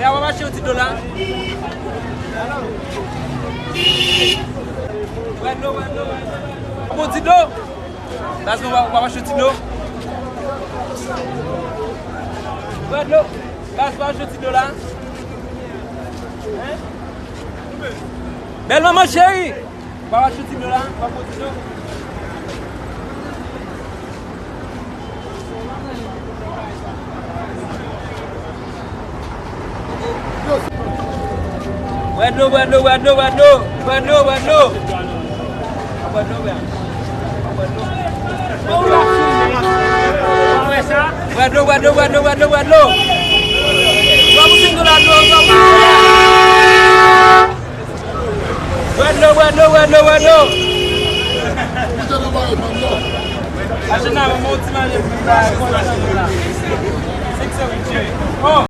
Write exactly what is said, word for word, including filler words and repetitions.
Ya, w ap achte yon ti dlo la. Wè dlo, wè dlo, wè dlo. Bon, ti dlo. Baz, nou w ap achte yon ti dlo. Wè dlo. Baz, w ap achte yon ti dlo la. Bèl manman cheri. Ou pa va chouti dlo la, pa poti dlo. Bwè dlo, bwè dlo, bwè dlo, bwè dlo. Bwè dlo, bwè dlo. Bwè dlo, bwè. Bwè dlo. Bwè dlo, bwè dlo, bwè dlo, bwè dlo, bwè dlo. Twa bouchon dlo la, dlo, twa bouchon dlo la. Bwè dlo, bwè dlo, bwè dlo, bwè dlo. Achte nan men mwen ti manje pou mwen. Senk san wi cheri. Oh.